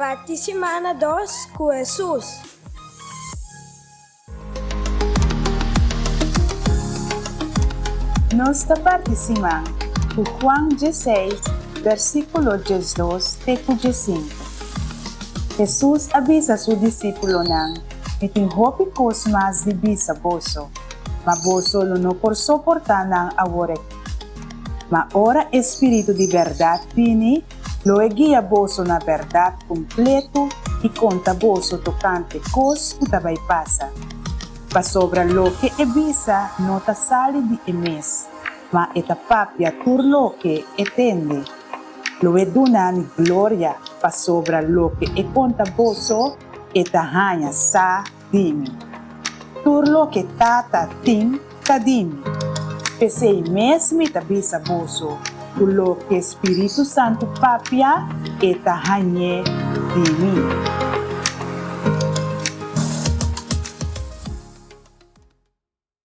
Parti simana dos ku Hesus. Nos ta parti siman ku Juan dieseis versíkulo 12 te ku 15. Hesus a bisa su disípulonan, Mi tin hopi kos mas di bisa boso, ma boso lo no por soportá nan awor aki. Ma ora e spiritu di bèrdat bini, Lo e guia boso na bèrdat kompletu i konta boso tokante kos ku ta bai pasa. Pasobra loke e bisa no ta sali di e mes, ma e ta papia tur loke e tende. Lo e duna mi gloria, pasobra loke e konta boso, e ta haña sa di mi. Tur loke Tata tin ta di mi. P'esei mes mi ta bisa boso ku loke Spiritu Santu papia, e ta hañ'é di mi.